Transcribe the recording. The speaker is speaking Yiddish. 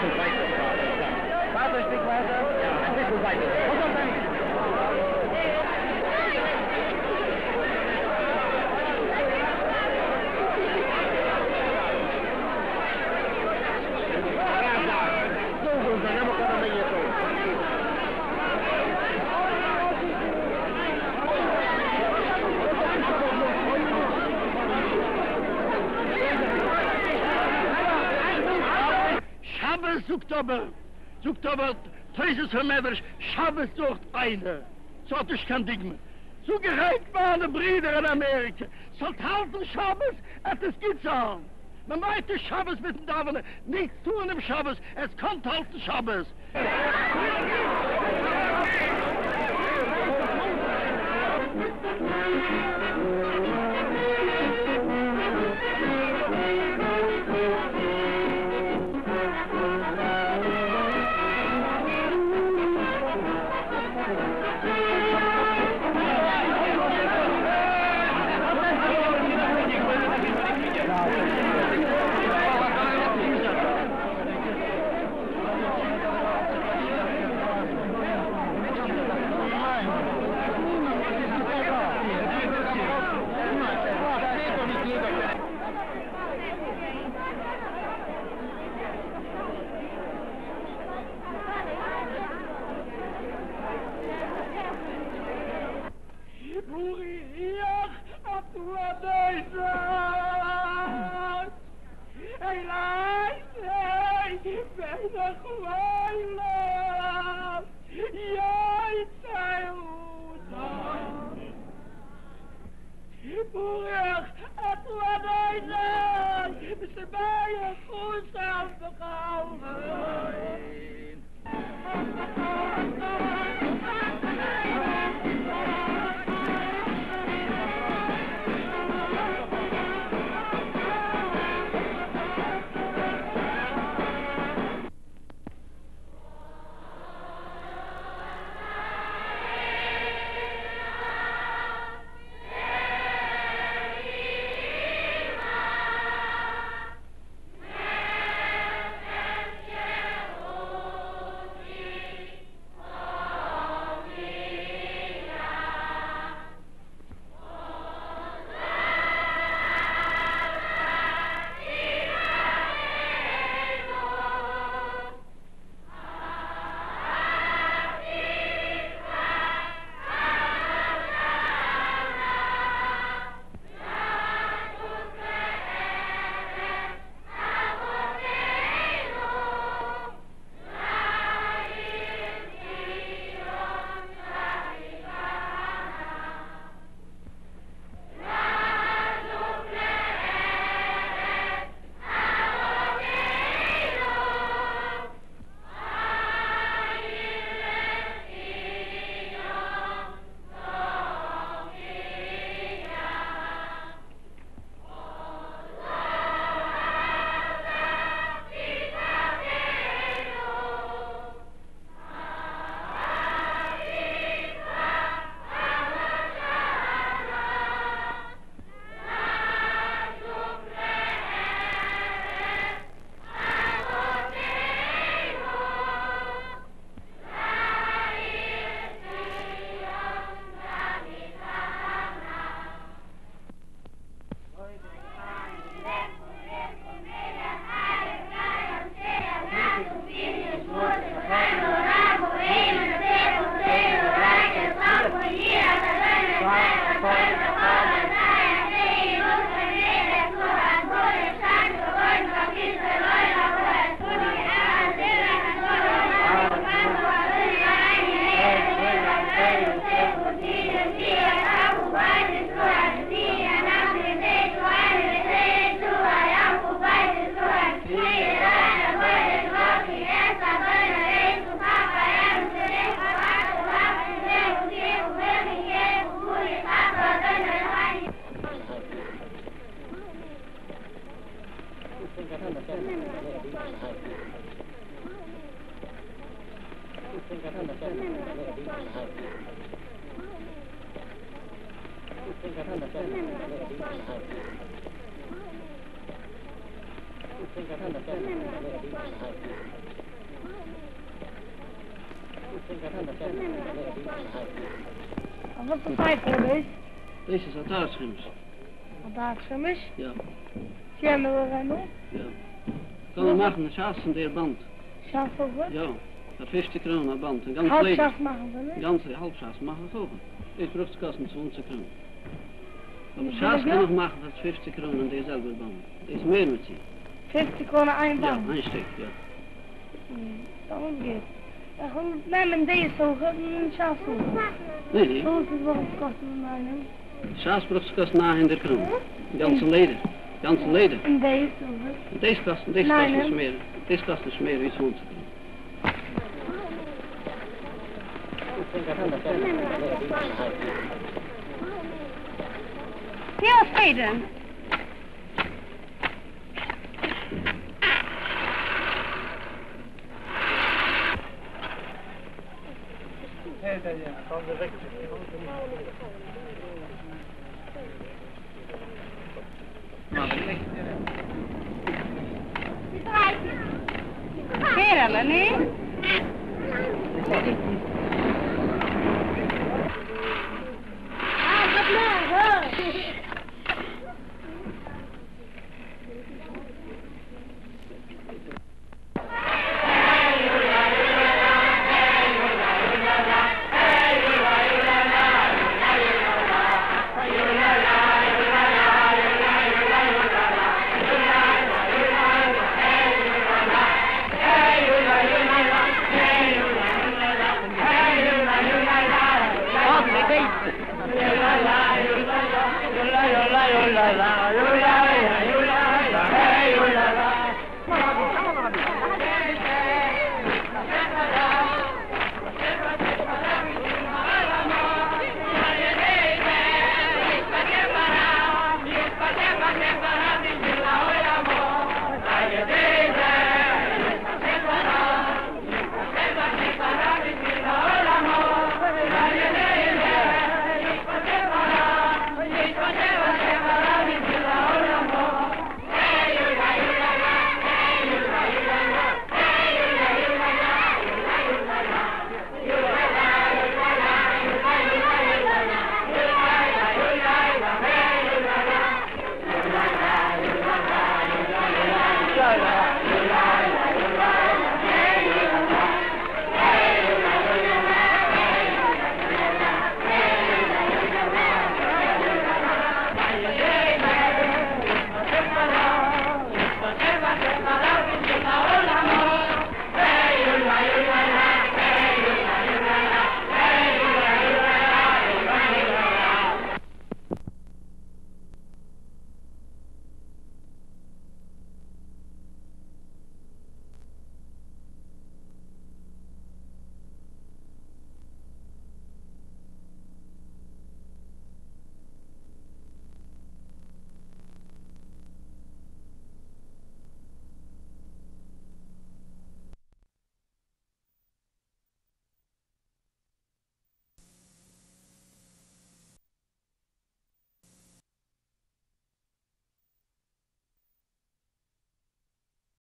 ביסל ווייטער ווייטער א שטיק ווייטער? יא, א ביסל ווייטער. שבת זאגט אבער, זאגט אבער תוס' פון מדרש, שבת זאגט איינער, ס'האט נישט קיין דוגמא, זאג איך אייך מיינע ברידער אין אמעריקע, זאלט האלטן שבת, עט עס גוט זיין, מען מיינט נישט שבת מיטן דאווענען, נישט טוען אום שבת, עטס קאנט האלטן שבת. וואס איז ספר דאס? דאס איז א טייטש חומש. א טייטש חומש? יא. יא. קען מען מאכן שס פון דער באנד. שס אויך? יא. פאר פופציג קראנען א באנד. און גאנץ האלב לעדער. שס מאכן זיי נישט? גאנצע האלב שס מאכן זיי אויך. דאס ברויך צו קאסטן צוואנציג קראנען. אבער שס קען איך מאכן פאר פופציג קראנען דער זעלבער באנד. דאס מער מיט צו. פופציג קראנען איין באנד? יא, איין שטיק, יא. דאס איז גוט. איך וויל נעמען דאס אויך און שס אויך. ניין, ניין. וואס איז ברויך עס קאסטן אינאיינעם? שס ברויך צו קאסטן 900 קראנען. גאנצע לעדער. גאנצע לעדער. און דאס אויך? און דאס קאסט, דאס קאסט נישט מער, דאס קאסט נישט מער ווי צוואנציג קראנען. יא, פיידען.